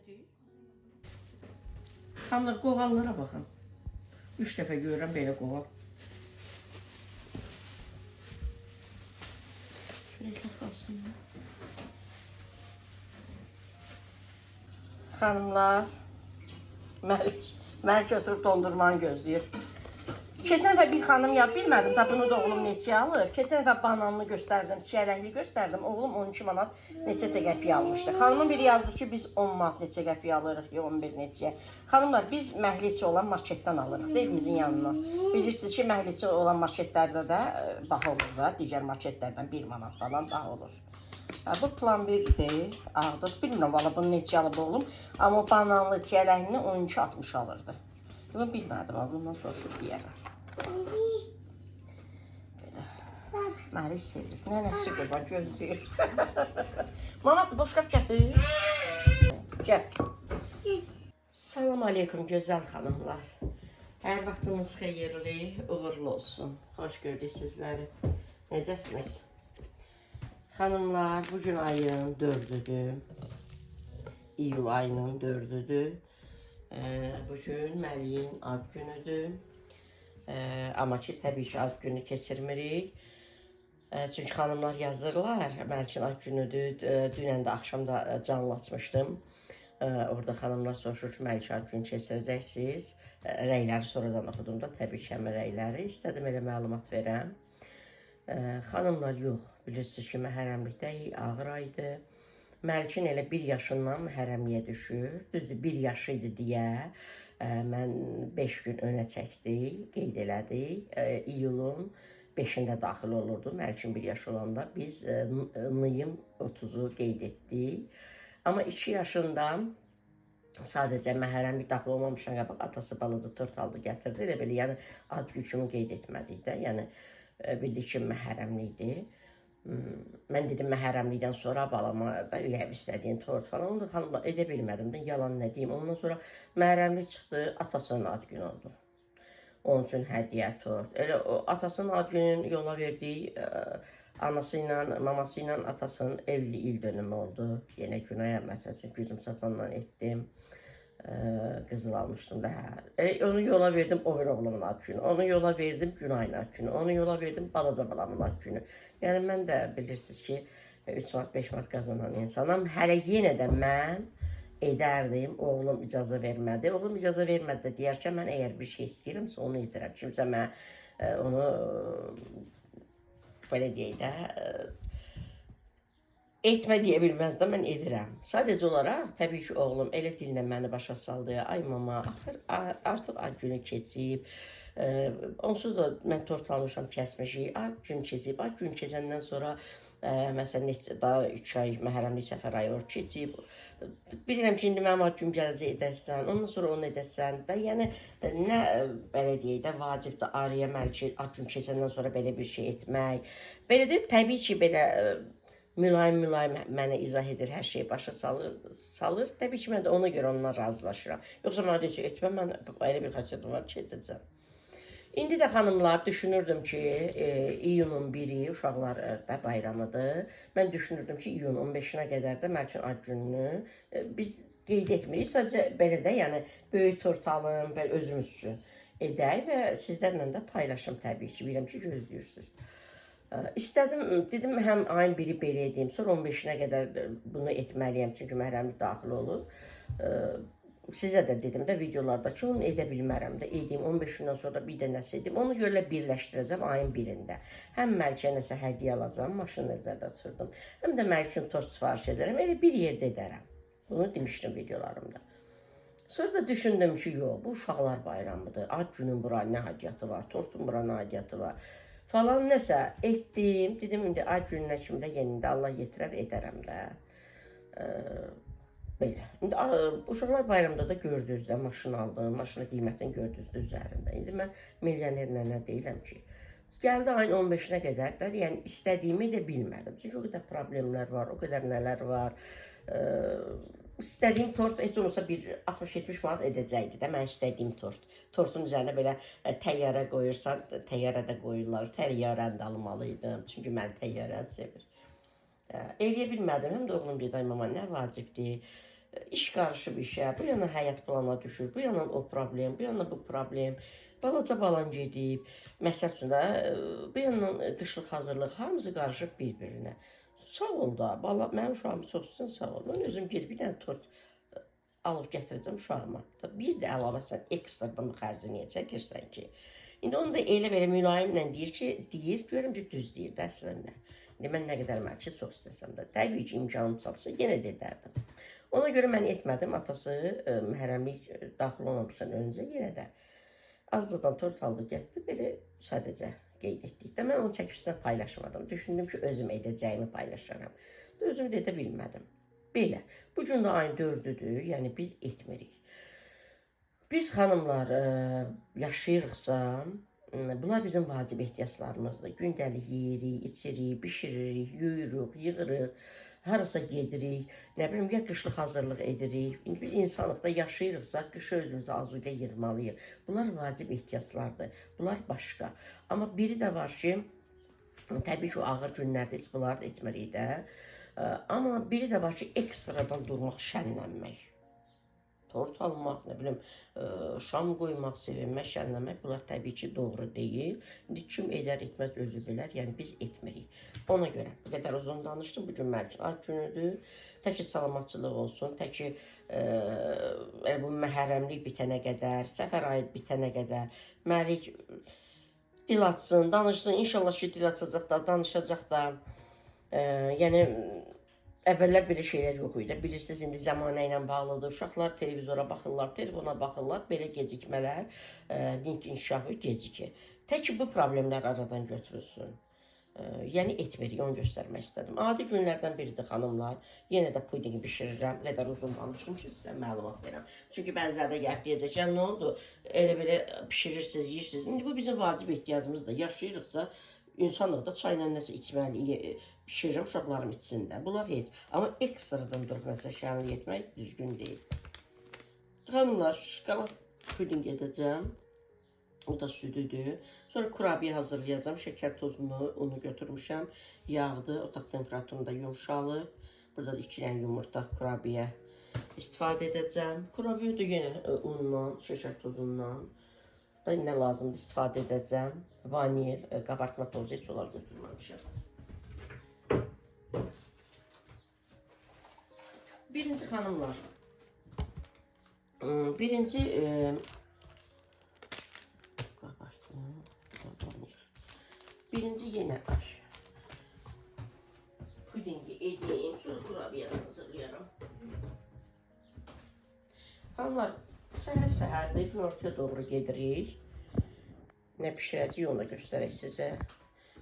Gətir. Xanımlar, qoğallara baxın. 3 dəfə görürəm belə qoğal. Çörəklər qalsın. Xanımlar, Məlik oturub dondurmanı gözləyir. Keçən dəfə bir xanım ya bilmədim da bunu da oğlum neçəyə alır. Keçən dəfə bananlı göstərdim, çiyələkli göstərdim. Oğlum 12 manat neçəsə qəpiyə almışdı. Xanımın biri yazdı ki, biz 10 manat neçə qəpiyə alırıq, ya 11 neçəyə. Xanımlar, biz məhliçi olan marketdən alırıq da evimizin yanından. Bilirsiniz ki, məhliçi olan marketlərdə də baha olur da, digər marketlərdən 1 manat falan daha olur. Ha, bu plan 1-dir, ağdır. Bilmirəm valla bunu neçəyə alıb oğlum. Amma o bananlı çiyələklini 12.60 alırdı. Bunu bilmədim, ha, bundan soruşub deyərəm. Belə. Məlik sevirik. Nənəsi qurban gözləyir. Maması boş qap gətir. Gəl. Salam aleykum gözəl xanımlar. Hər vaxtınız xeyirli, uğurlu olsun. Xoş gördük sizləri. Necəsiniz? Xanımlar, bu gün ayın 4-üdür. İyul ayının 4-üdür. Bu gün Məliyin ad günüdür. Amma ki, təbii ki, ad günü keçirmirik. Çünki xanımlar yazırlar, Məlikin ad günüdür. Dünən də axşam da canlı açmışdım. Orada xanımlar soruşur ki, Məlik ad günü keçirəcəksiniz. Rəyləri sonradan oxudum da, təbii ki, həmin rəyləri. İstədim elə məlumat verəm. Xanımlar yox, bilirsiniz ki, məhərrəmlikdəyik, ağır aydır. Məlikin elə bir yaşından məhərrəmliyə düşür. Düzdür, bir yaşı idi deyə mən 5 gün önə çəkdik, qeyd elədik. İyulun 5-də daxil olurdu. Məlikin bir yaşı olanda biz Nıyım 30-u qeyd etdik. Amma 2 yaşında sadəcə məhərrəmlik daxil olmamışdan qabaq atası balaca tort aldı, gətirdi. Elə belə, yəni ad gücümü qeyd etmədik də. Yəni bildik ki, məhərrəmlikdir. Mən dedim məhərrəmlikdən sonra balama da ürəyim istədiyin tort falan. Onu da xanımla edə bilmədim də, yalan nə deyim. Ondan sonra məhərrəmlik çıxdı, atasının ad günü oldu. Onun üçün hədiyyə tort. Elə o atasının ad gününü yola verdik. Anası ilə, maması ilə atasının evli il dönümü oldu. Yenə Günaya məsəl üçün gücüm çatandan etdim. Qızıl almışdım da. Hə. Elə onu yola verdim o bir oğlumun ad günü. Onu yola verdim Günayın ad günü. Onu yola verdim balaca balamın ad günü. Yəni mən də bilirsiniz ki, 3 manat 5 manat qazanan insanam. Hələ yenə də mən edərdim. Oğlum icazə vermədi. Oğlum icazə vermədi də deyərkən mən əgər bir şey istəyirəmsə onu edirəm. Kimsə mənə onu belə deyək də etmə deyə bilməz də, mən edirəm. Sadəcə olaraq təbii ki, oğlum elə dillə məni başa saldı. Ay mama, axır artıq ad günü keçib. Onsuz da mən tort almışam, kəsmişik. Ad gün keçib. Ad gün keçəndən sonra məsələn neçə daha 3 ay məhərrəmlik səfər ayı or keçib. Bilirəm ki, indi mənim ad günüm gələcək edəsən, ondan sonra onu edəsən də, yəni nə belə deyək də vacibdir araya Məlikə ad gün keçəndən sonra belə bir şey etmək. Belə də təbii ki, belə mülayim-mülayim mənə izah edir, hər şeyi başa salır. Təbii ki, mən də ona görə ondan razılaşıram. Yoxsa mənə deyir ki, etmə, mən elə bir xasiyyətim var ki, edəcəm. İndi də xanımlar düşünürdüm ki, iyunun 1-i uşaqlar da bayramıdır. Mən düşünürdüm ki, iyunun 15-inə qədər də Məlikin ad gününü biz qeyd etmirik. Sadəcə belə də, yəni böyük tort alım, belə özümüz üçün edək və sizlərlə də paylaşım təbii ki, bilirəm ki, gözləyirsiniz. İstədim, dedim həm ayın biri belə edeyim, sonra 15-inə qədər bunu etməliyəm, çünki məhərrəmlik daxil olur. Sizə də dedim də videolarda ki, onu edə bilmərəm də, edeyim 15 gündən sonra bir də nəsə edim. Onu görə birləşdirəcəm ayın birində. Həm Məlikə nəsə hədiyyə alacağam, maşın nəzərdə tuturdum. Həm də Məlik üçün tort sifariş edərəm, elə bir yerdə edərəm. Bunu demişdim videolarımda. Sonra da düşündüm ki, yox, bu uşaqlar bayramıdır. Ad günün bura nə aidiyyatı var, tortun bura nə aidiyyatı var falan nəsə etdim. Dedim indi ad gününə kimi də yenə də Allah yetirər edərəm də. Belə. İndi uşaqlar bayramda da gördünüz də maşın aldım. Maşının qiymətini gördünüz də üzərində. İndi mən milyoner nənə deyiləm ki. Gəldi ayın 15-nə qədər də, yəni istədiyimi də bilmədim. Çünki o qədər problemlər var, o qədər nələr var. İstədiyim tort heç olmasa bir 60-70 manat edəcəkdi də mən istədiyim tort. Tortun üzərinə belə təyyarə qoyursan, təyyarə də qoyurlar. Təyyarəni də almalıydım. Çünki mən təyyarəni sevir. Eləyə bilmədim. Həm də oğlum dedi, ay mama nə vacibdir. İş qarışıb işə, bu yana həyat plana düşür, bu yana o problem, bu yana bu problem. Balaca balam gedib, məsəl üçün də bu yandan qışlıq hazırlıq hamısı qarışıb bir-birinə. Sağ ol da, bala, mənim uşağım çox istəyən sağ ol. Mən özüm gedib bir dənə tort alıb gətirəcəm uşağıma. Bir də əlavə sən ekstradan bu xərci niyə çəkirsən ki? İndi onu da elə belə mülayimlə deyir ki, deyir, görüm ki, düz deyir də əslində. İndi mən nə qədər mən ki, çox istəsəm də, təbii ki, imkanım çatsa yenə də edərdim. Ona görə mən etmədim. Atası məhərrəmlik daxil olmamışdan öncə yenə də azcadan tort aldı, getdi. Belə sadəcə qeyd etdik də. Mən onun çəkisinə paylaşmadım. Düşündüm ki, özüm edəcəyimi paylaşaram. Özüm də edə bilmədim. Belə. Bu gün də ayın 4-üdür. Yəni biz etmirik. Biz xanımlar yaşayırıqsa, bunlar bizim vacib ehtiyaclarımızdır. Gündəlik yeyirik, içirik, bişiririk, yuyuruq, yığırıq, harasa gedirik, nə bilim, ya qışlıq hazırlıq edirik. İndi biz insanlıqda yaşayırıqsa, qışı özümüzə azuqə yığmalıyıq. Bunlar vacib ehtiyaclardır. Bunlar başqa. Amma biri də var ki, təbii ki, o ağır günlərdə heç bunları da etmirik də. Amma biri də var ki, ekstradan durmaq, şənlənmək. Tort almaq, nə bilim, şam qoymaq, sevinmək, şənlənmək, bunlar təbii ki, doğru deyil. İndi kim edər, etməz özü bilər. Yəni biz etmirik. Ona görə bu qədər uzun danışdım. Bu gün mənim üçün ad günüdür. Tək ki salamatçılıq olsun, tək ki elə bu məhərrəmlik bitənə qədər, səfər ayı bitənə qədər Məlik dil açsın, danışsın. İnşallah ki, dil açacaq da, danışacaq da. Yəni əvvəllər belə şeylər yox idi. Bilirsiniz, indi zəmanə ilə bağlıdır. Uşaqlar televizora baxırlar, telefona baxırlar. Belə gecikmələr, link inkişafı gecikir. Tək ki bu problemlər aradan götürülsün. Yəni etmirik, onu göstərmək istədim. Adi günlərdən biridir xanımlar. Yenə də pudinqi bişirirəm. Bu qədər uzun danışdım ki, sizə məlumat verəm. Çünki bəziləri də gəlib deyəcək, yəni nə oldu? Elə belə bişirirsiniz, yeyirsiniz. İndi bu bizim vacib ehtiyacımızdır. Yaşayırıqsa insanlıq da çayla nəsə içməli, bişirirəm, uşaqlarım içsin də. Bunlar heç. Amma ekstradan durub nəsə şənlik etmək düzgün deyil. Xanımlar, şokolad pudinq edəcəm. O da südüdür. Sonra kurabiyə hazırlayacağam. Şəkər tozunu, unu götürmüşəm. Yağdır, otaq temperaturunda yumşalıb. Burada da 2 dənə yumurta kurabiyə istifadə edəcəm. Kurabiyə də yenə unla, şəkər tozundan. Da nə lazımdır istifadə edəcəm. Vanil, qabartma tozu heç onları götürməmişəm. Birinci xanımlar. Birinci qabartma, vanil. Birinci yenə ay. Pudingi edeyim, sonra kurabiyə hazırlayarım. Xanımlar, səhər-səhərdə günortaya doğru gedirik. Nə bişirəcəyik onu da göstərək sizə.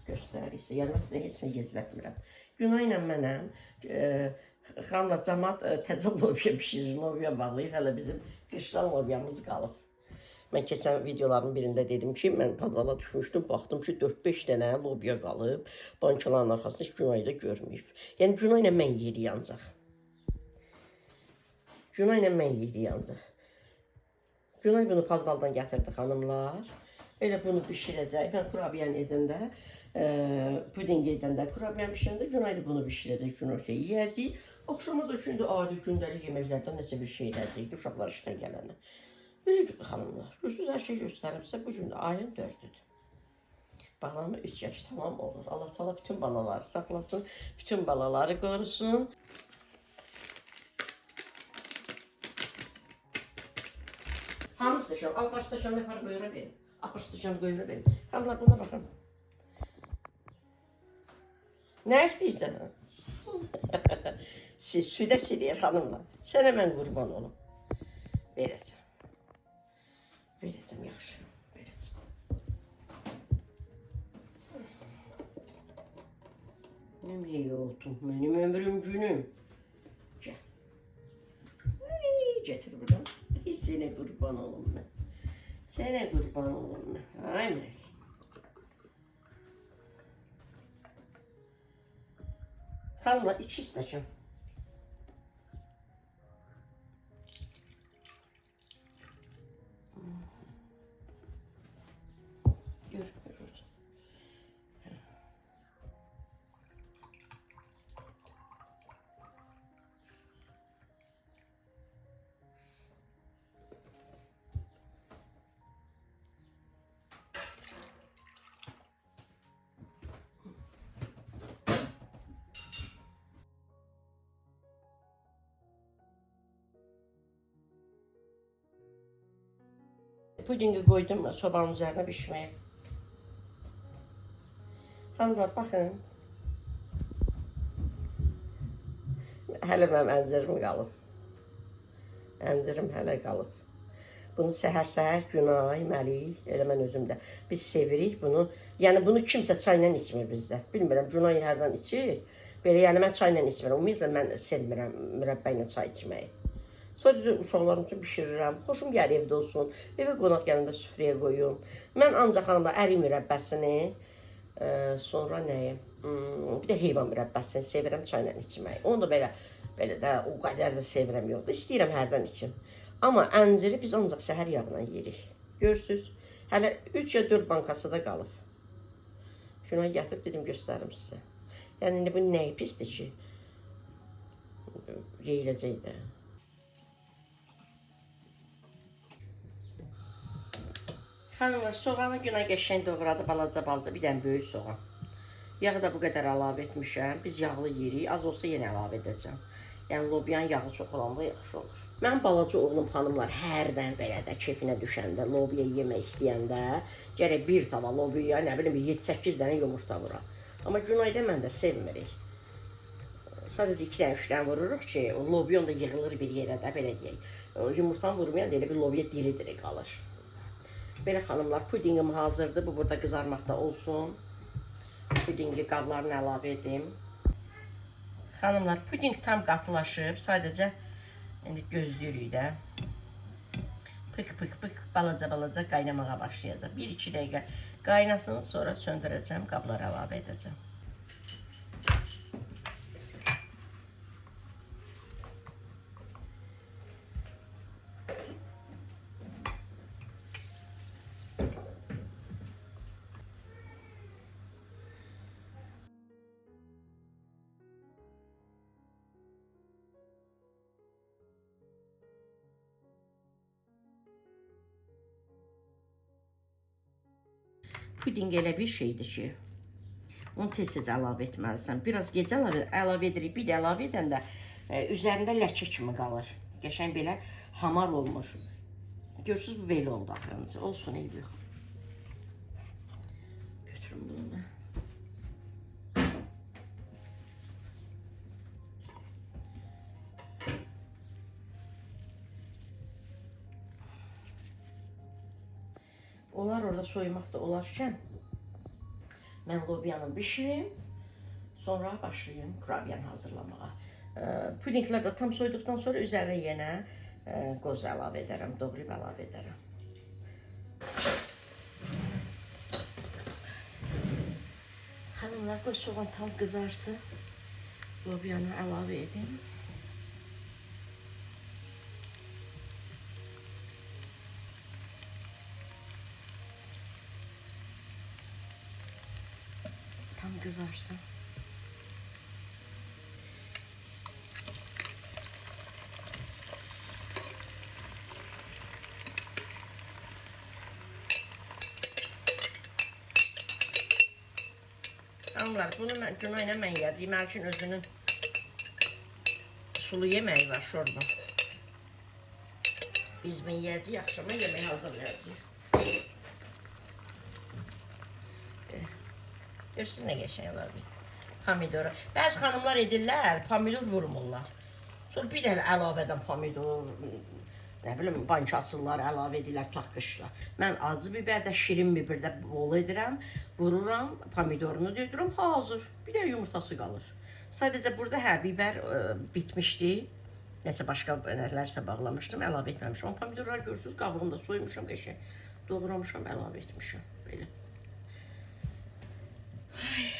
Göstəririk sizə. Yəni mən sizə heç nə gizlətmirəm. Günay ilə mənəm. Xanımlar, camaat təzə lobya bişirir, lobya bağlayır. Hələ bizim qışdan lobyamız qalıb. Mən keçən videoların birində dedim ki, mən podvala düşmüşdüm, baxdım ki, 4-5 dənə lobya qalıb. Bankaların arxasında heç Günay da görməyib. Yəni Günay ilə mən yerik ancaq. Günay ilə mən yerik ancaq. Günay bunu podvaldan gətirdi xanımlar. Elə bunu bişirəcək. Mən kurabiyəni edəndə, pudinq edəndə, kurabiyəni bişirəndə Günay da bunu bişirəcək, günortaya yeyəcəyik. Axşama da şimdi adi gündəlik yeməklərdən nəsə bir şey edəcəyik, uşaqlar işdən gələnə. Belə xanımlar, görürsünüz, hər şey göstərim sizə. Bu gün də ayın 4-üdür. Balamı 3 yaş tamam olur. Allah Teala bütün balaları saxlasın, bütün balaları qorusun. Hanı stəkan? Al baş stəkanı apar qoyura verin. Apar stəkanı qoyura verin. Xanımlar buna baxın. Nə istəyirsən? Siz südə siləyir xanımlar. Sənə mən qurban olum. Verəcəm. Verəcəm, yaxşı. Verəcəm. Benim həyatım, benim ömrüm günüm. Gəl. Ay, getir buradan. Ay, sənə qurban olum mən. Sənə qurban olum mən. Ay Məlik. Xanımlar, 2 stəkan. Gör, gör. Pudingi qoydum sobanın üzərinə bişməyə. Xanımlar, baxın. Hələ mənim əncirim qalıb. Əncirim hələ qalıb. Bunu səhər-səhər Günay, Məlik, elə mən özüm də biz sevirik bunu. Yəni bunu kimsə çayla içmir bizdə. Bilmirəm Günay hərdən içir. Belə yəni mən çayla içmirəm. Ümumiyyətlə mən sevmirəm mürəbbə ilə çay içməyi. Sadəcə uşaqlarım üçün bişirirəm. Xoşum gəlir evdə olsun. Evə qonaq gələndə süfrəyə qoyum. Mən ancaq xanımlar ərik mürəbbəsini, sonra nəyi? Bir də heyvan mürəbbəsini sevirəm çayla içməyi. Onu da belə də o qədər də sevirəm yoxdur. İstəyirəm hərdən içim. Amma ənciri biz ancaq səhər yağla yeyirik. Görürsüz, hələ 3 ya 4 bankası da qalıb. Günay gətirib dedim göstərim sizə. Yəni indi bu nəyi pisdir ki? Yeyiləcək də. Xanımlar, soğanı Günay qəşəng doğradı, balaca-balaca, bir dənə böyük soğan. Yağı da bu qədər əlavə etmişəm. Biz yağlı yeyirik, az olsa yenə əlavə edəcəm. Yəni lobyanın yağı çox olanda yaxşı olur. Mənim balaca oğlum xanımlar hərdən belə də kefinə düşəndə, lobya yemək istəyəndə gərək bir tava lobya, nə bilim 7-8 dənə yumurta vura. Amma Günayda mən də sevmirik. Sadəcə 2 dənə, 3 dənə vururuq ki, o lobyon da yığılır bir yerə də, belə deyək. Yumurtanı vurmayan da elə bir lobya diri-diri qalır. Belə xanımlar, pudingim hazırdır. Bu burada qızarmaqda olsun. Pudingi qablarına əlavə edim. Xanımlar, puding tam qatılaşıb. Sadəcə indi gözləyirik də. Pık pık pık balaca-balaca qaynamağa başlayacaq. 1-2 dəqiqə qaynasın, sonra söndürəcəm, qablara əlavə edəcəm. Puding elə bir şeydir ki, onu tez-tez əlavə etməlisən. Biraz gec əlavə edirik, bir də əlavə edəndə üzərində ləkə kimi qalır. Qəşəng belə hamar olmur. Görürsüz, bu belə oldu axırıncı. Olsun, eybi yox. Götürün bunu mən. Onlar orada soyumaq da olarkən mən lobyanı bişirim, sonra başlayım kurabiyanı hazırlamağa. Pudinglər də tam soyduqdan sonra üzərinə yenə qoz əlavə edərəm, doğrayıb əlavə edərəm. Xanımlar, qoy soğan tam qızarsın, lobyanı əlavə edim. Tam qızarsın. Xanımlar, bunu mən, Günay ilə mən yeyəcəyim. Mənim üçün özünün sulu yeməyi var, şorba. Biz bunu yeyəcəyik, axşama yemək hazırlayacağıq. Görürsünüz nə qəşəng olar bir pomidoru. Bəzi xanımlar edirlər, pomidor vurmurlar. Sonra bir dənə əlavədən pomidor, nə bilim, banka açırlar, əlavə edirlər, tutaq qışla. Mən acı biber də, şirin biber də bol edirəm, vururam, pomidorunu döydürüm, hazır. Bir də yumurtası qalır. Sadəcə burada hə, biber bitmişdi. Nəsə başqa nələrsə bağlamışdım, əlavə etməmişəm. Amma pomidorlar görürsünüz, qabığını da soymuşam, qəşəng doğramışam, əlavə etmişəm. Belə. Ay.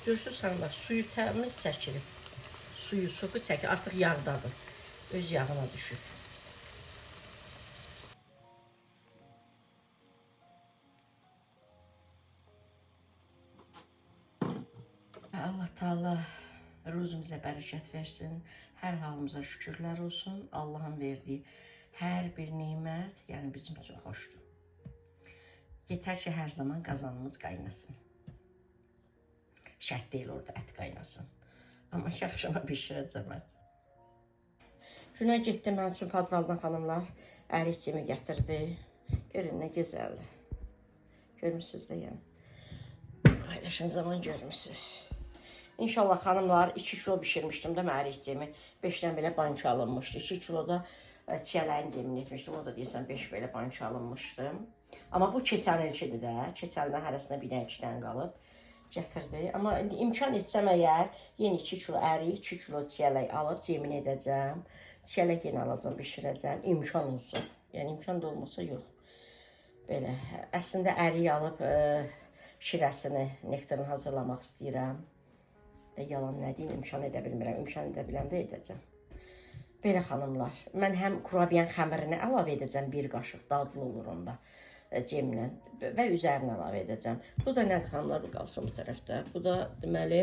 Görürsünüz xanımlar, suyu təmiz çəkilib. Suyu, soku çəkir, artıq yağdadır. Öz yağına düşüb. Allah Taala ruzumuza bərəkət versin. Hər halımıza şükürlər olsun. Allahın verdiyi hər bir nemət, yəni bizim üçün xoşdur. Yetər ki, hər zaman qazanımız qaynasın. Şərt deyil orada ət qaynasın. Amma ki, axşama bişirəcəm ət. Günə getdi mənim üçün podvaldan xanımlar. Ərik cemi gətirdi. Görün nə gözəldir. Görmüsünüz də yəni. Paylaşan zaman görmüsünüz. İnşallah xanımlar 2 kilo bişirmişdim də mən ərik cemi. 5-dən belə banka alınmışdı. 2 kilo da çiyələyin cemini etmişdim. O da deyəsən 5 belə banka alınmışdı. Amma bu keçən ilkidir də. Keçən ildən hərəsinə bir dənə 2 dənə qalıb. Gətirdi. Amma indi imkan etsəm əgər yenə 2 kilo ərik, 2 kilo çiyələk alıb cemini edəcəm. Çiyələk yenə alacam, bişirəcəm. İmkan olsun. Yəni imkan da olmasa yox. Belə. Əslində ərik alıb şirəsini, nektarını hazırlamaq istəyirəm. də yalan nə deyim, imkan edə bilmirəm. İmkan edə biləndə edəcəm. Belə xanımlar, mən həm kurabiyanın xəmirini əlavə edəcəm bir qaşıq, dadlı olur onda cemlə və üzərinə əlavə edəcəm. Bu da nədir xanımlar, bu qalsın bu tərəfdə. Bu da deməli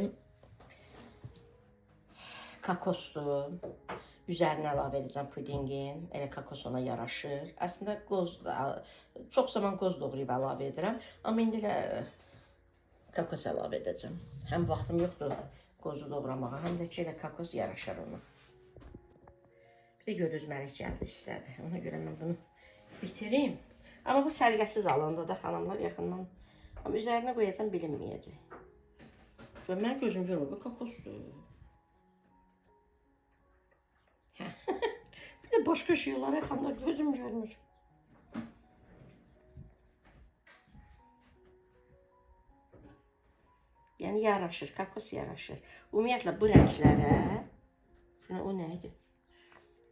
kokosdur. Üzərinə əlavə edəcəm pudingin. Elə kokos ona yaraşır. Əslində qoz da, çox zaman qoz doğrayıb əlavə edirəm, amma indi elə kokos əlavə edəcəm. Həm vaxtım yoxdur qozu doğramağa, həm də ki elə kokos yaraşar ona. Bir də gördünüz Məlik gəldi istədi. Ona görə mən bunu bitirim. Amma bu səliqəsiz alındı da xanımlar yaxından. Amma üzərinə qoyacam bilinməyəcək. Gör, mənim gözüm görmür, bu kokosdur. Hə. Bir də başqa şeylər xanımlar gözüm görmür. Yəni yaraşır, kokos yaraşır. Ümumiyyətlə bu rənglərə, şuna o nə idi?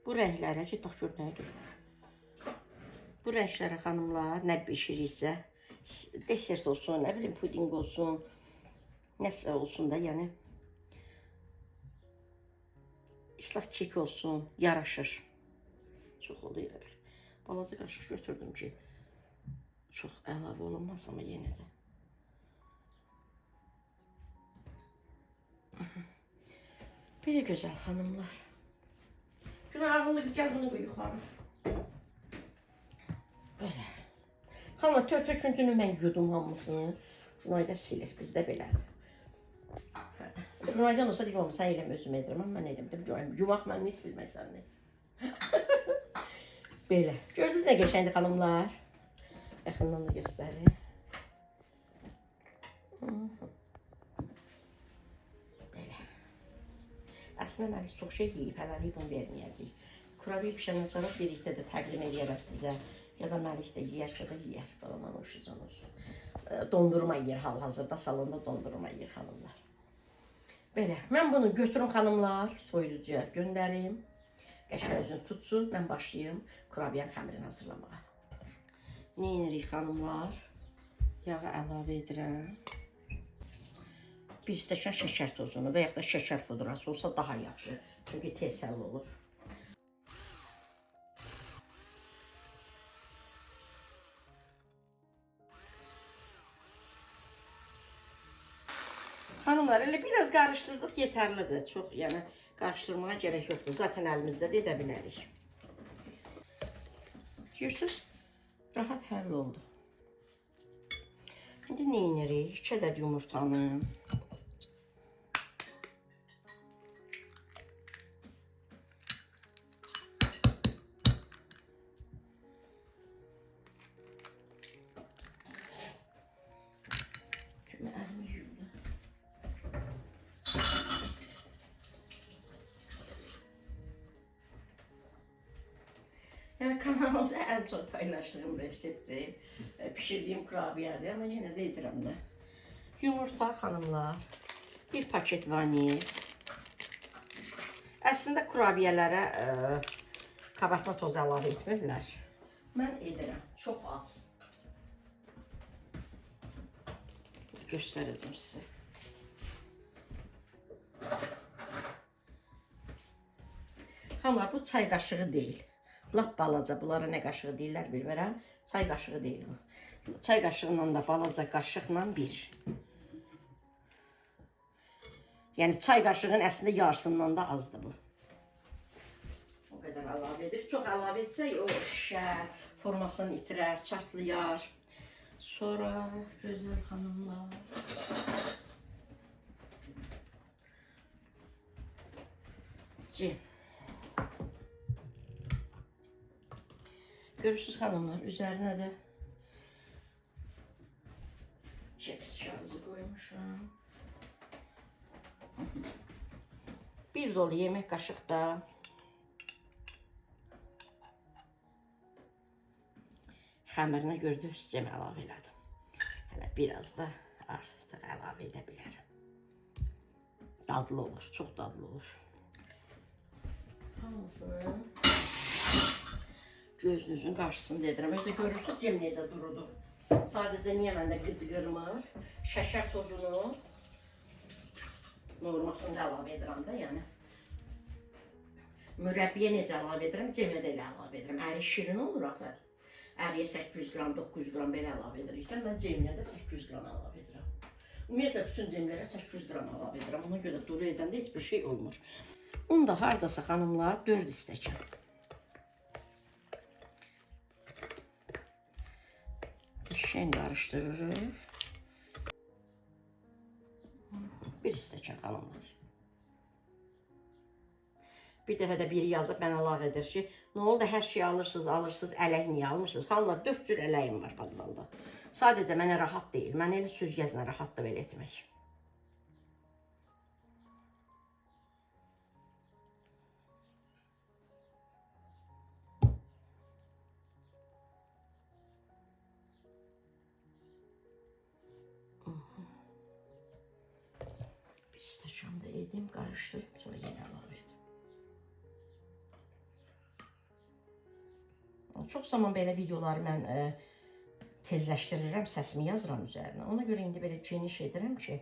Bu rənglərə, get bax gör nə idi? Bu rənglərə xanımlar nə bişirirsə, desert olsun, nə bilim puding olsun, nəsə olsun da, yəni islaq kek olsun, yaraşır. Çox oldu elə bil. Balaca qaşıq götürdüm ki, çox əlavə olunmaz amma yenə də. Belə gözəl xanımlar. Günah ağıllı qız, gəl bunu qoy yuxarı. Belə. Xanımlar, tört töküntünü mən yudum hamısını. Günay da silir, bizdə belədir. Günaydan olsa deyim, amma sən eləmə, özüm edirəm, amma mən edirəm. Deyim, yumaq mən niyə silmək sən? Belə. Gördünüz nə qəşəngdir xanımlar? Yaxından da göstərim. Belə. Əslində Məlik çox şey yeyib, hələlik bunu verməyəcəyik. Kurabiye pişəndən sonra birlikdə də təqdim eləyərəm sizə. Ya da Məlik də yeyərsə də yeyər. Bala hoşucan olsun. Dondurma yeyir hal-hazırda, salonda dondurma yeyir xanımlar. Belə, mən bunu götürüm xanımlar, soyuducuya göndərim. Qəşəng özünü tutsun, mən başlayım kurabiyanın xəmirini hazırlamağa. Nə edirik xanımlar? Yağı əlavə edirəm. Bir stəkan şəkər tozunu və yaxud da şəkər pudrası olsa daha yaxşı. Çünki tez həll olur. Xanımlar, elə biraz qarışdırdıq, yetərlidir. Çox, yəni qarışdırmağa gərək yoxdur. Zaten əlimizdə də edə bilərik. Görürsünüz, rahat həll oldu. İndi nə edirik? 2 ədəd yumurtanı. Şimdi əlimi yuyum da. Yəni kanalımda ən çox paylaşdığım reseptdir. Pişirdiyim kurabiyedir, amma yenə də edirəm də. Yumurta xanımlar, bir paket vanil. Əslində kurabiyələrə kabartma tozu əlavə etmirlər. Mən edirəm, çox az. Göstərəcəm sizə. Xanımlar, bu çay qaşığı deyil. Lap balaca, bunlara nə qaşığı deyirlər bilmirəm. Çay qaşığı deyil bu. Çay qaşığından da balaca qaşıqla bir. Yəni çay qaşığının əslində yarısından da azdır bu. O qədər əlavə edirik. Çox əlavə etsək o şişər, formasını itirər, çatlayar. Sonra gözəl xanımlar. Cem. Görürsünüz xanımlar, üzərinə də çəkiz kağızı qoymuşam. Bir dolu yemək qaşıq da xəmirinə görə cem əlavə elədim. Hələ biraz da artıq əlavə edə bilərəm. Dadlı olur, çox dadlı olur. Hamısını gözünüzün qarşısında edirəm. Özü də görürsünüz cem necə durudur. Sadəcə niyə məndə qıcqırmır? Şəkər tozunu normasında əlavə edirəm də, yəni. Mürəbbiyə necə əlavə edirəm, cemə də elə əlavə edirəm. Ərik şirin olur axı. Əriyə 800 qram, 900 qram belə əlavə edirik də, mən ceminə də 800 qram əlavə edirəm. Ümumiyyətlə, bütün cemlərə 800 qram əlavə edirəm. Ona görə duru edəndə heç bir şey olmur. Un da hardasa xanımlar 4 stəkan. Qəşəng qarışdırırıq. 1 stəkan xanımlar. Bir dəfə də biri yazıb mənə lağ edir ki, nə oldu, hər şeyi alırsınız, alırsınız, ələk niyə almırsınız? Xanımlar, 4 cür ələyim var padvalda. Sadəcə mənə rahat deyil. Mənə elə süzgəclə rahatdır belə etmək. Bir stəkan da edim, qarışdırım, sonra yenə əlavə edim. Çox zaman belə videoları mən tezləşdirirəm, səsimi yazıram üzərinə. Ona görə indi belə geniş edirəm ki,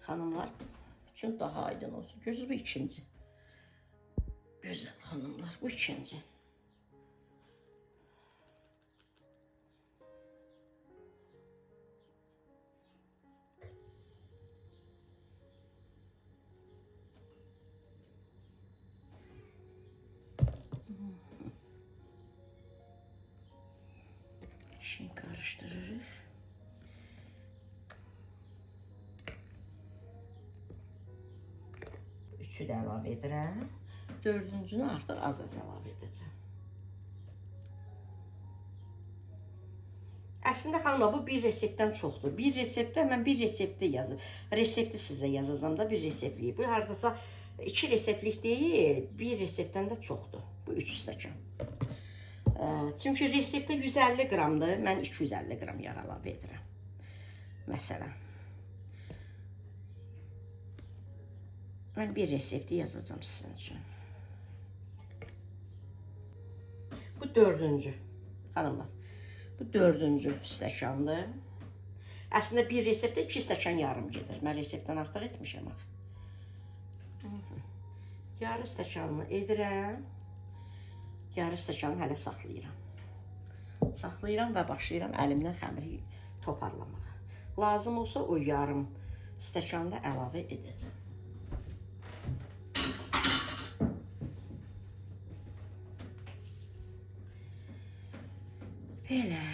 xanımlar üçün daha aydın olsun. Görürsünüz, bu ikinci. Gözəl xanımlar, bu ikinci. Şimdi karıştırırıq. Üçü də əlavə edirəm. Dördüncünü artıq az-az əlavə edəcəm. Əslində xanımlar, bu bir reseptdən çoxdur. Bir reseptdə mən bir resepti yazır. Resepti sizə yazacağam da bir reseptliyi. Bu hardasa 2 reseptlik deyil, bir reseptdən də çoxdur. Bu 3 stəkan. Çünki reseptdə 150 qramdır, mən 250 qram yağ əlavə edirəm. Məsələn. Mən bir resepti yazacağam sizin üçün. Bu dördüncü, xanımlar. Bu dördüncü stəkandır. Əslində bir reseptdə 2 stəkan yarım gedir. Mən reseptdən artıq etmişəm axı. Yarı stəkanını edirəm. Yarı stəkanı hələ saxlayıram. Saxlayıram və başlayıram əlimdən xəmiri toparlamağa. Lazım olsa o yarım stəkanı da əlavə edəcəm. Belə.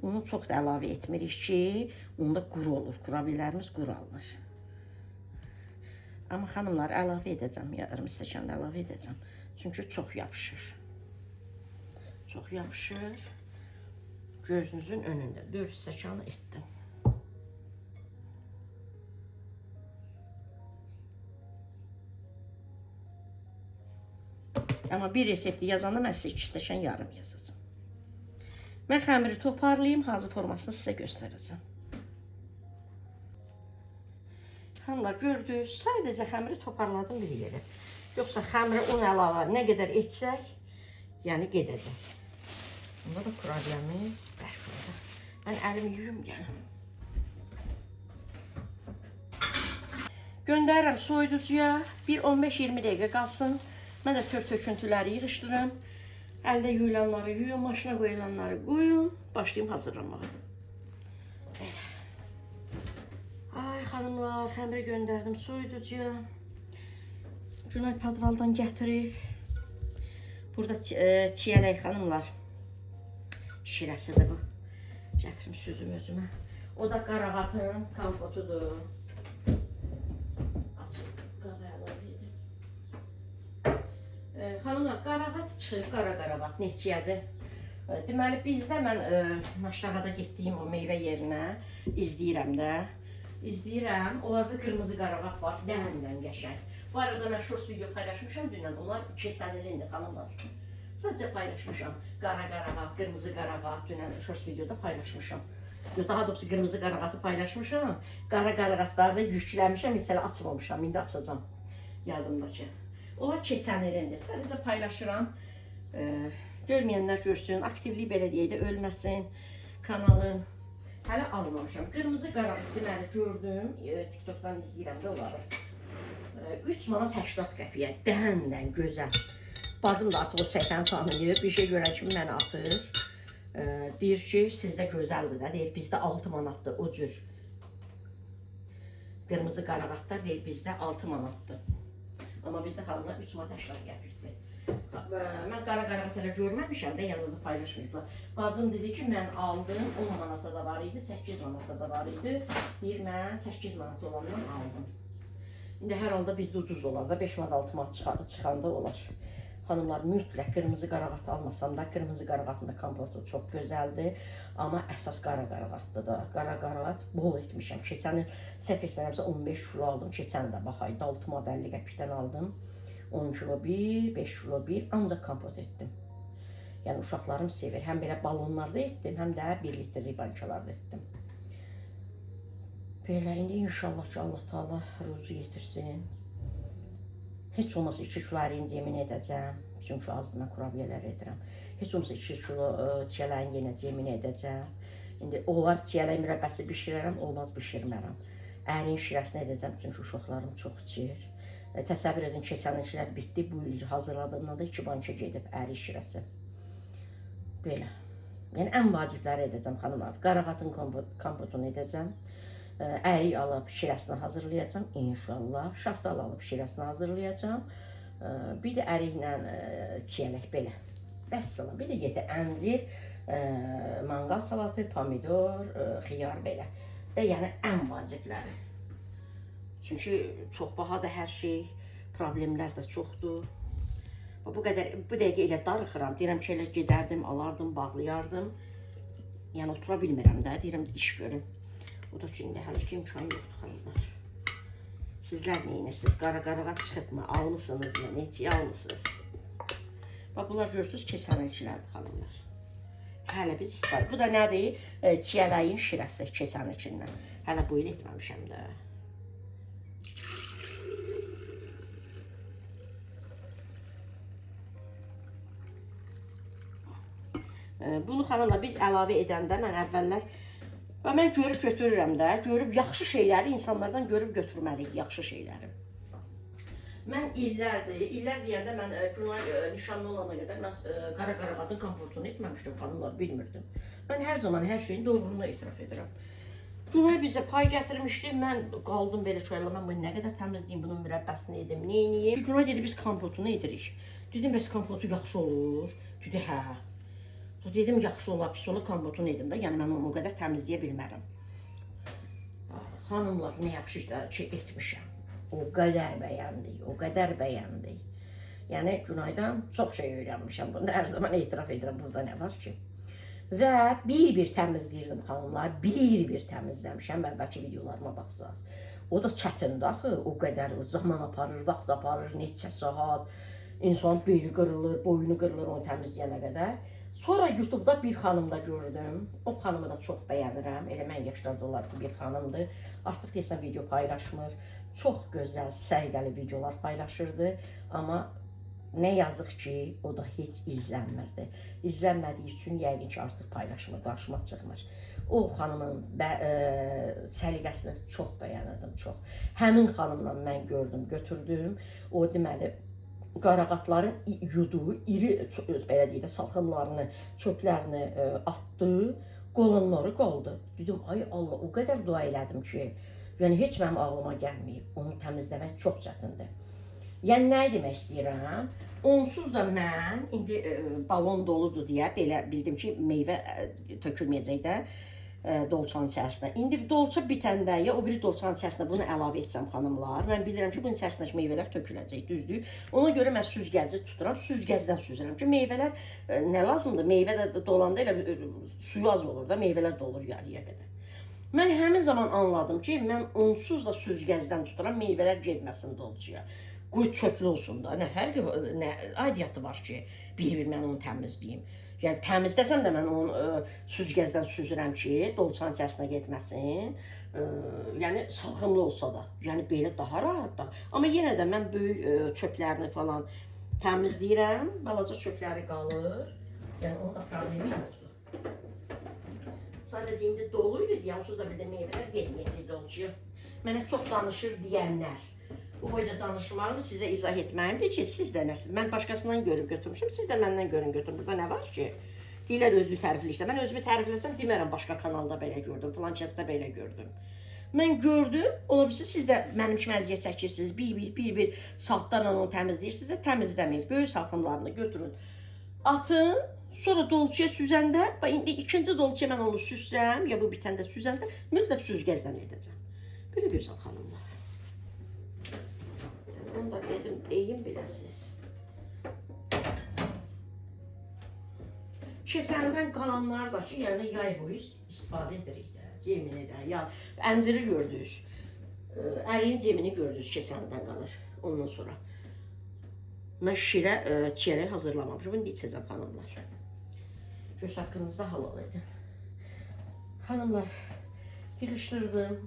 Unu çox da əlavə etmirik ki, onda quru olur. Kurabiyelərimiz quru alınır. Amma xanımlar, əlavə edəcəm, yarım stəkan da əlavə edəcəm. Çünki çox yapışır. Çox yapışır. Gözünüzün önündə 4 stəkanı etdim. Amma bir resepti yazanda mən sizə 2 stəkan yarım yazacağam. Mən xəmiri toparlayayım, hazır formasını sizə göstərəcəm. Xanımlar, gördünüz, sadəcə xəmiri toparladım bir yerə. Yoxsa xəmiri un əlavə nə qədər etsək, yəni gedəcək. Bunda da kurabiyemiz bərk olacaq. Mən əlimi yuyum, gəlim. Göndərirəm soyuducuya, bir 15-20 dəqiqə qalsın. Mən də tör töküntüləri yığışdırım. Əldə yuyulanları yuyum, maşına qoyulanları qoyum, başlayım hazırlanmağa. Belə. Ay xanımlar, xəmirə göndərdim soyuducuya. Günay padvaldan gətirib. Burada çiyələk xanımlar. Şirəsidir bu. Gətirim süzüm özümə. O da qarağatın kompotudur. Açıb qaba əlavə edim. Xanımlar, qarağat çıxır, qara qarağat neçəyədir? Deməli, bizdə mən Maşnağada getdiyim o meyvə yerinə izləyirəm də. İzləyirəm. Onlarda qırmızı qarağat var, dərindən qəşəng. Bu arada mən shorts video paylaşmışam dünən. Onlar keçən ilindir xanımlar. Sadəcə paylaşmışam. Qara qarağat, qırmızı qarağat dünən shorts videoda paylaşmışam. Yo, daha doğrusu qırmızı qarağatı paylaşmışam. Qara qarağatları da yükləmişəm, heç hələ açmamışam. İndi açacağam. Yadımdakı. Onlar keçən ilindir. Sadəcə paylaşıram. Görməyənlər görsün. Aktivlik belə deyək də ölməsin kanalın. Hələ almamışam. Qırmızı qarağat deməli gördüm. TikTokdan izləyirəm də onları. 3 manat 80 qəpiyə. Dəndən gözəl. Bacım da artıq o səhifəni tanıyır. Bir şey görən kimi məni atır. Deyir ki, sizdə gözəldir də. Deyir, bizdə 6 manatdır o cür. Qırmızı qarağatlar deyir, bizdə 6 manatdır. Amma bizdə xanımlar 3 manat 80 qəpikdir. Mən qara qarağat hələ görməmişəm də, yəni orada paylaşmayıblar. Bacım dedi ki, mən aldım, 10 manata da var idi, 8 manata da var idi. Deyir, mən 8 manat olandan aldım. İndi hər halda bizdə ucuz olar da, 5 manat 6 manat çıxanda olar. Xanımlar, mütləq qırmızı qarağat almasam da, qırmızı qarağatın da kompotu çox gözəldir. Amma əsas qara qarağatdır da. Qara qarağat bol etmişəm. Keçən il səhv etmirəmsə 15 kilo aldım. Keçən il də baxaydı 6 manat 50 qəpikdən aldım. 10 kilo 1, 5 kilo 1 ancaq kompot etdim. Yəni uşaqlarım sevir. Həm belə balonlarda etdim, həm də 1 litrlik bankalarda etdim. Belə indi inşallah ki, Allah Taala ruzu yetirsin. Heç olmasa 2 kilo əriyin cemini edəcəm. Çünki azdır, mən kurabiyələr edirəm. Heç olmasa 2 kilo çiyələyin yenə cemini edəcəm. İndi onlar çiyələk mürəbbəsi bişirərəm, olmaz bişirmərəm. Əriyin şirəsini edəcəm, çünki uşaqlarım çox içir. Təsəvvür edin, keçən illər bitdi. Bu il hazırladığımda da 2 banka gedib ərik şirəsi. Belə. Yəni ən vacibləri edəcəm xanımlar. Qarağatın kompotunu edəcəm. Ərik alıb şirəsini hazırlayacağam inşallah. Şaftalı alıb şirəsini hazırlayacağam. Bir də əriklə çiyələk belə. Vəssalam. Bir də yetər əncir, manqal salatı, pomidor, xiyar belə. də yəni ən vacibləri. Çünki çox bahadır hər şey, problemlər də çoxdur. Bu qədər bu dəqiqə elə darıxıram. Deyirəm ki, elə gedərdim, alardım, bağlayardım. Yəni otura bilmirəm də, deyirəm iş görüm. O da ki, indi hələ ki imkan yoxdur xanımlar. Sizlər nə edirsiniz? Qara qarağa çıxıbmı? Almısınız mı? Neçəyə almısınız? Bax bunlar görürsünüz keçən ilkilərdir xanımlar. Hələ biz istifadə. Bu da nədir? Çiyələyin şirəsi keçən ilkindən. Hələ bu il etməmişəm də. Bunu xanımlar biz əlavə edəndə mən əvvəllər və mən görüb götürürəm də, görüb yaxşı şeyləri insanlardan görüb götürməliyik, yaxşı şeyləri. Mən illərdir, illər deyəndə mən Günay nişanlı olana qədər mən qara qarağatın kompotunu etməmişdim xanımlar, bilmirdim. Mən hər zaman hər şeyin doğruluğunu etiraf edirəm. Günay bizə pay gətirmişdi, mən qaldım belə ki, mən bunu nə qədər təmizləyim, bunun mürəbbəsini edim, neyniyim? Günay dedi, biz kompotunu edirik. Dedim, bəs kompotu yaxşı olur? Dedi, hə. Dedim, yaxşı olar, pis olar, kompotunu edim də. Yəni, mən onu o qədər təmizləyə bilmərəm. Xanımlar, nə yaxşı ki, etmişəm. O qədər bəyəndik, o qədər bəyəndik. Yəni, Günaydan çox şey öyrənmişəm. Bunu hər zaman etiraf edirəm, burada nə var ki. Və bir-bir təmizləyirdim xanımlar, bir-bir təmizləmişəm. Əvvəlki videolarıma baxsaz. O da çətindir axı, o qədər o zaman aparır, vaxt aparır, neçə saat. İnsan beli qırılır, boynu qırılır onu təmizləyənə qədər. Sonra YouTube'da bir xanım da gördüm. O xanımı da çox bəyənirəm. Elə mən yaşlarda olar ki, bir xanımdır. Artıq deyəsən video paylaşmır. Çox gözəl, səliqəli videolar paylaşırdı. Amma nə yazıq ki, o da heç izlənmirdi. İzlənmədiyi üçün yəqin ki, artıq paylaşmır, qarşıma çıxmır. O xanımın səliqəsini çox bəyənirdim, çox. Həmin xanımla mən gördüm, götürdüm. O deməli, Qarağatların yuduğu iri, belə deyək də, salxımlarını, çöplərini atdı, qolanları qaldı. Dedim, ay Allah, o qədər dua elədim ki, yəni heç mənim ağlıma gəlməyib. Onu təmizləmək çox çətindir. Yəni nə demək istəyirəm? Onsuz da mən indi balon doludur deyə belə bildim ki, meyvə tökülməyəcək də dolçanın içərisinə. İndi dolça bitəndə ya o biri dolçanın içərisinə bunu əlavə etsəm xanımlar, mən bilirəm ki, bunun içərisindəki meyvələr töküləcək, düzdür? Ona görə mən süzgəci tuturam, süzgəcdən süzürəm ki, meyvələr nə lazımdır? Meyvə də dolanda elə suyu az olur da, meyvələr dolur yarıya qədər. Mən həmin zaman anladım ki, mən onsuz da süzgəcdən tuturam, meyvələr getməsin dolçaya. Qoy çöplü olsun da, nə fərqi, nə aidiyyatı var ki, bir-bir mən onu təmizləyim. Yəni təmizləsəm də mən onu süzgəcdən süzürəm ki, dolçanın içərisinə getməsin. Yəni salxımlı olsa da, yəni belə daha rahatdır. Amma yenə də mən böyük çöplərini falan təmizləyirəm, balaca çöpləri qalır. Yəni onun da problemi yoxdur. Sadəcə indi dolu idi deyə, onsuz da bir də meyvələr getməyəcək dolçaya. Mənə çox danışır deyənlər. Bu boyda danışmağımı sizə izah etməyimdir ki, siz də nəsə, mən başqasından görüb götürmüşüm, siz də məndən görün götürün. Burada nə var ki? Deyirlər özünü tərifləyirsə. Mən özümü tərifləsəm demərəm başqa kanalda belə gördüm, filan kəsdə belə gördüm. Mən gördüm, ola bilsin siz də mənim kimi əziyyət çəkirsiniz, bir-bir saatlarla onu təmizləyirsinizsə, təmizləməyin. Böyük salxımlarını götürün, atın, sonra dolçaya süzəndə, bax indi ikinci dolçaya mən onu süzsəm, ya bu bitəndə süzəndə mütləq süzgəcdən edəcəm. Belə gözəl xanımlar. Onu da dedim, deyim biləsiz. Kəsəndən qalanlar da ki, yəni yay boyu istifadə edirik də, cemini də, ya ənciri gördünüz, əriyin cemini gördünüz, kəsəndən qalır ondan sonra. Mən şirə, çiyələk hazırlamamışım, bunu da içəcəm xanımlar. Göz haqqınızda halal edin. Xanımlar, yığışdırdım,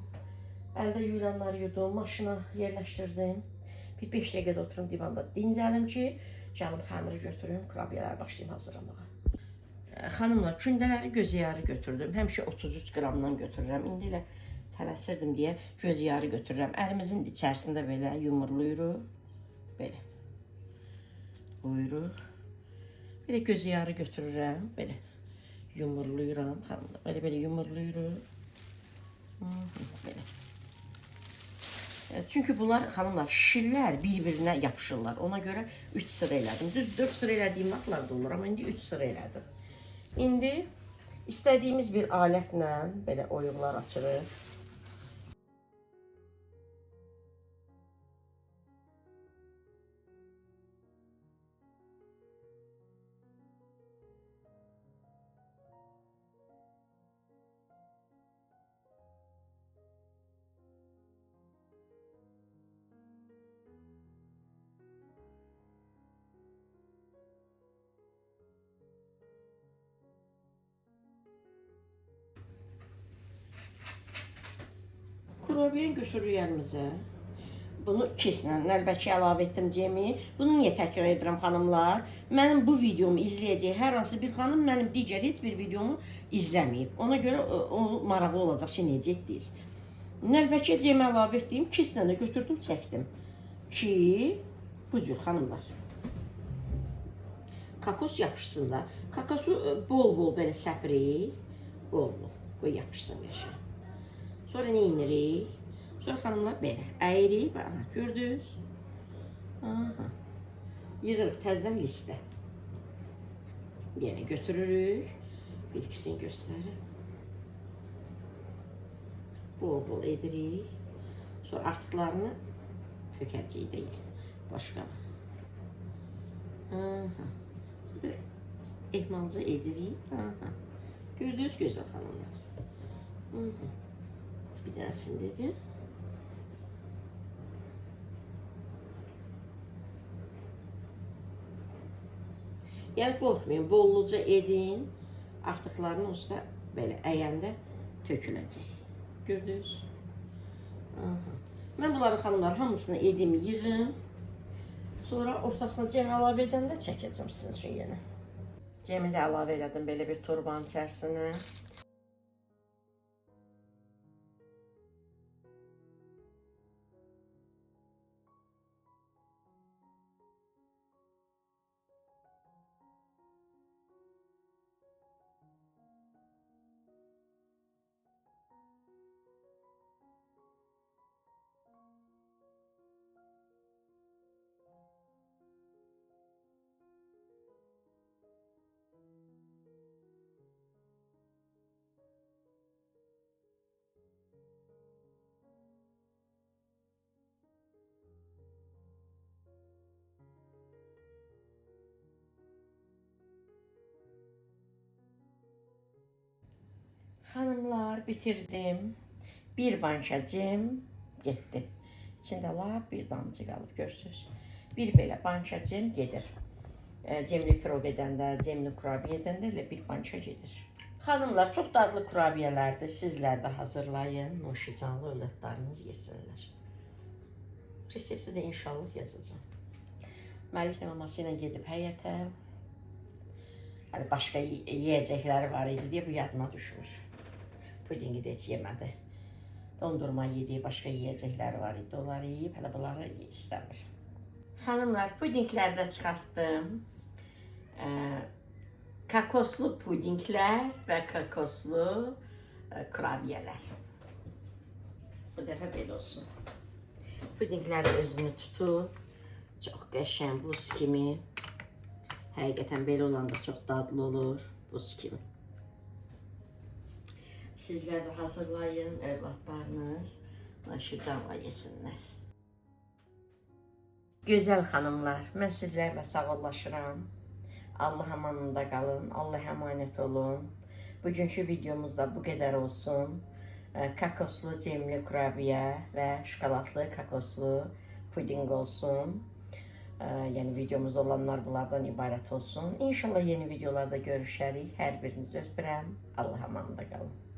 əldə yuyulanları yudum, maşına yerləşdirdim. Bir 5 dəqiqədə oturum divanda dincəlim ki, gəlim xəmiri götürüm, kurabiyələri başlayım hazırlamağa. Xanımlar, kündələri göz yarı götürdüm. Həmişə 33 qramdan götürürəm. İndi elə tələsirdim deyə göz yarı götürürəm. Əlimizin içərisində belə yumurluyuruq. Belə. Buyuruq. Belə göz yarı götürürəm. Belə yumurluyuram xanımlar. Belə yumurluyuruq. Belə. Çünki bunlar xanımlar şirlər bir-birinə yapışırlar. Ona görə 3 sıra elədim. Düz 4 sıra elədiyim vaxtlar da olur, amma indi 3 sıra elədim. İndi istədiyimiz bir alətlə belə oyuqlar açırıq. Kurabiyəni götürürük əlimizə. Bunu keslə, nəlbəki əlavə etdim cemi. Bunu niyə təkrar edirəm xanımlar? Mənim bu videomu izləyəcək hər hansı bir xanım mənim digər heç bir videomu izləməyib. Ona görə o maraqlı olacaq ki, necə etdiniz. Nəlbəki cemi əlavə etdiyim keslə də götürdüm, çəkdim. Ki, bu cür xanımlar. Kokos yapışsın da. Kokosu bol-bol belə səpirik. Bol-bol. Qoy yapışsın qəşəng. Sonra nə edirik? Sonra xanımlar belə əyirik. Aha, gördünüz? Aha. Yığırıq təzədən listə. Yenə götürürük. Bir ikisini göstərim. Bol-bol edirik. Sonra artıqlarını tökəcəyik də başqa. Aha. Belə ehmalca edirik. Aha. Gördünüz gözəl xanımlar. Hı. Bir dənəsini dedim. Yəni qorxmayın, bolluca edin. Artıqlarını olsa belə əyəndə töküləcək. Gördünüz? Aha. Mən bunları xanımlar hamısını edim, yığım. Sonra ortasına cem əlavə edəndə çəkəcəm sizin üçün yenə. Cemi də əlavə elədim belə bir torbanın içərisinə. Xanımlar, bitirdim. Bir banka cem getdi. İçində lap bir damcı qalıb görürsüz. Bir belə banka cem gedir. Cemli piroq edəndə, cemli kurabiyə edəndə elə bir banka gedir. Xanımlar, çox dadlı kurabiyələrdir. Sizlər də hazırlayın. Noşicanlı övladlarınız yesinlər. Resepti də inşallah yazacağam. Məlik də maması ilə gedib həyətə. Hələ başqa yeyəcəkləri var idi deyə bu yadıma düşmür. Pudingi də heç yemədi. Dondurma yedi, başqa yeyəcəkləri var idi. Onları yeyib, hələ bunları istəmir. Xanımlar, pudingləri də çıxartdım. Kokoslu pudinglər və kokoslu kurabiyələr. Bu dəfə belə olsun. Pudinglər özünü tutub. Çox qəşəng, buz kimi. Həqiqətən belə olanda çox dadlı olur, buz kimi. Sizlər də hazırlayın, övladlarınız naşıcanla yesinlər. Gözəl xanımlar, mən sizlərlə sağollaşıram. Allah amanında qalın, Allah əmanət olun. Bugünkü videomuz da bu qədər olsun. Kokoslu cemli kurabiyə və şokoladlı kokoslu puding olsun. Yəni videomuzda olanlar bunlardan ibarət olsun. İnşallah yeni videolarda görüşərik. Hər birinizi öpürəm. Allah amanında qalın.